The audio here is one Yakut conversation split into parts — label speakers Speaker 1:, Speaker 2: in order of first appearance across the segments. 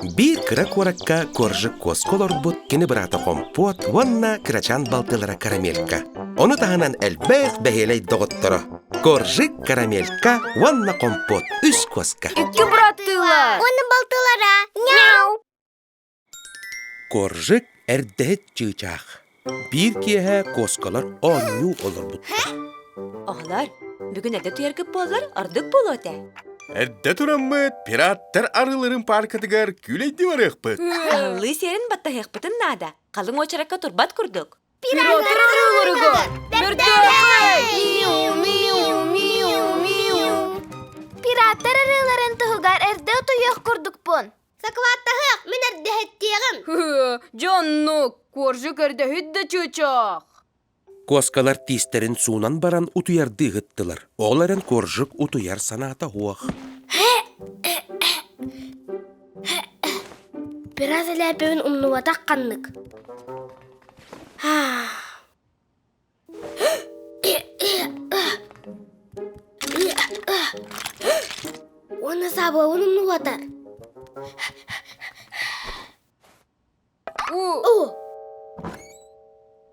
Speaker 1: Биир кыра куоракка Коржик куоска олорбут кини быраата Хомпуот уонна кырачаан балтылара Карамелька. Ону таһынан элбэх бэһиэлэй доҕотторо Коржик, Карамелька уонна Хомпуот үс куоска.
Speaker 2: Икки быраттыылар.
Speaker 3: Уонна балтылара. Няу!
Speaker 1: Коржик эрдэһит чыычаах. Биир киэһэ куоскалар оонньуу олорбуттар.
Speaker 4: Оҕолор, бүгүн эрдэ утуйаргыт буоллар, ордук буолуо этэ.
Speaker 5: Эрдэ тураммыт пираттар арыыларын паркатыгар күүлэйдии барыахпыт.
Speaker 4: Аһыллыы сиэрин баттаһыахпытын наада. Халыҥ уочаракка турбат курдук.
Speaker 2: Пираттар арыыларыгар! Бэртээхэй!
Speaker 3: Миу, миу, миу, миу. Пираттар арыыларын туһугар эрдэ утуйуох курдукпун. Сакылааттаһыах, мин эрдэһэттиэҕим.
Speaker 2: Дьоннук, коржик эрдэһит да чыычаах.
Speaker 1: Куоскалар тиистэрин суунан баран утуйардыы ыһыттылар. Ол эрэн коржик утуйар санаата суох.
Speaker 3: Пират элээпэбин умнубатах ханнык. Уонна саабылабын умнубатар.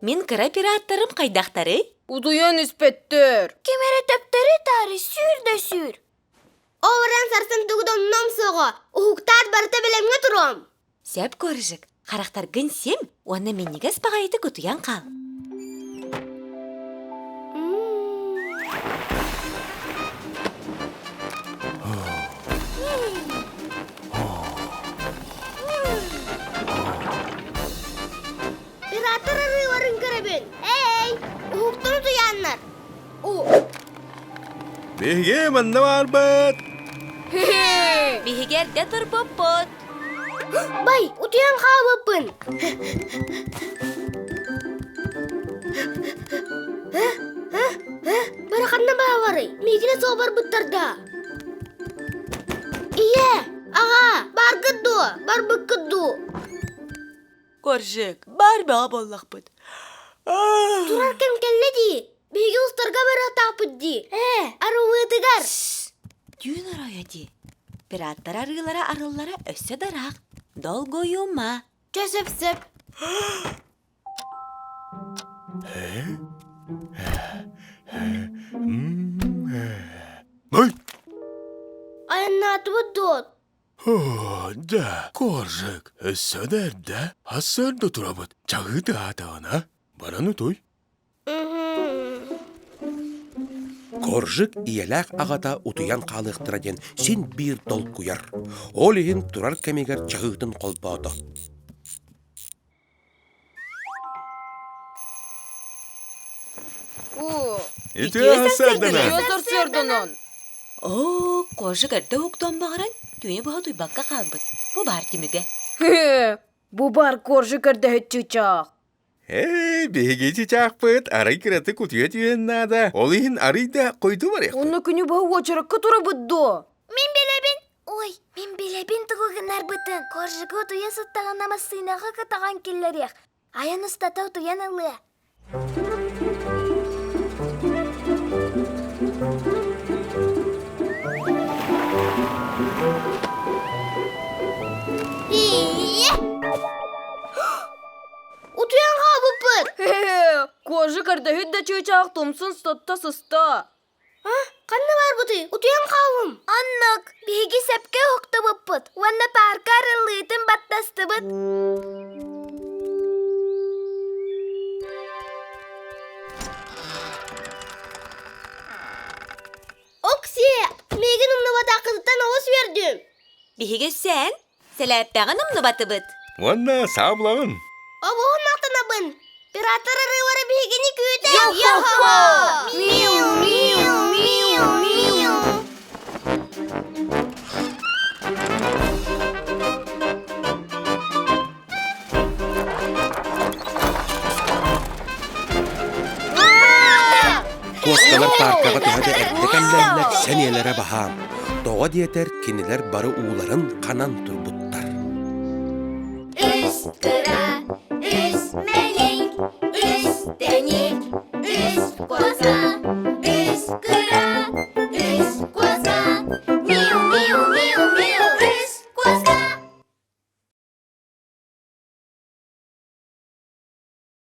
Speaker 4: Мин кыра пираттарым хайдахтарый?
Speaker 2: Утуйан испэттэр.
Speaker 3: Ким эрэ төптөрү-таары сүүр да сүүр. Ол эрэн сарсын тугу да оннуом суоҕа. Уһуктаат барыта бэлэмҥэ туруом.
Speaker 4: Сөп, Коржик, харахтаргын сим уонна минньигэс баҕайытык утуйан хаал.
Speaker 3: Пираттар арыыларын көрөбүн. Эй, уһуктан утуйааннар.
Speaker 5: Биһиги манна баарбыт.
Speaker 4: Биһиги эрдэ турбуппут.
Speaker 3: Бай, утуйан хаалбыппын. Бары ханна бааларый? Миигинэ суох барбыттар да. Ийэ, аҕа, баргыт дуо? Барбыккыт дуу?
Speaker 4: Коржик, бар бөҕө буоллахпыт.
Speaker 3: Турар кэм кэллэ дии. Биһиги устарга барыахтаахпыт дии. Ээ, арыллыытыгар.
Speaker 4: Түүн оройо дии. Пираттар арыылара арыллара өссө да ыраах. Долгуйума.
Speaker 3: Чэ, сөп-сөп.
Speaker 5: Ой!
Speaker 3: Айаннаатыбыт дуо?
Speaker 5: Оо, да, Коржик, өссө да эрдэ, сарсыарда турабыт, чаһыы тыаһаатаҕына, баран утуй.
Speaker 1: Коржик ийэлээх аҕата утуйан хаалыахтара диэн син биир долгуйар. Ол иһин турар кэмигэр чаһыытын холбоото.
Speaker 5: Үтүө сарсыарданан!
Speaker 2: Үтүө сарсыарданан!
Speaker 4: Оо, Коржик эрдэ уһуктуон баҕаран, түүнү быһа утуйбакка хаалбыт. Бу баар түмүгэ.
Speaker 2: Бу баар Коржик эрдэһит чыычаах.
Speaker 5: Эй, биһиги чычаахпыт арай кыратык утуйа түһүөн наада. Ол иһин арый да хойду барыахпыт.
Speaker 2: Онно күнү быһа уочаракка турабыт дуо?
Speaker 3: Мин билэбин. Ой, мин билэбин тугу гынарбытын. Коржига утуйа сыттаҕына массыынаҕа кытаҕан киллэриэх. Айан устата утуйан ылыа. Утуйан хаалбыппыт.
Speaker 2: Кожа көрдөһүт да чыычаах тумсун сотто сыста.
Speaker 3: А, ханна барбытый? Утуйан хаалым. Оннук. Биһиги сөпкө уһуктубуппут уонна паарка арыллыытын баттастыбыт. Оксия, миигин умнубатаххытыттан олус үөрдүм.
Speaker 4: Биһиги сэн Сэлээппэҕин умнубатыбыт.
Speaker 5: Уонна саабылаҕын.
Speaker 3: Обуһун махтанабын. Пираттар арыылара биһигини күүтэр.
Speaker 2: Йо-хо!
Speaker 3: Миу, миу, миу, миу.
Speaker 1: Куоскалар пааркаҕа төһө да эрдэ кэллэллэр, сэниэлэрэ баһаам. Тоҕо диэтэр, кинилэр бары ууларын ханан турбуттар.
Speaker 3: Үс кыра, үс мэлик, үс тэник, үс коза.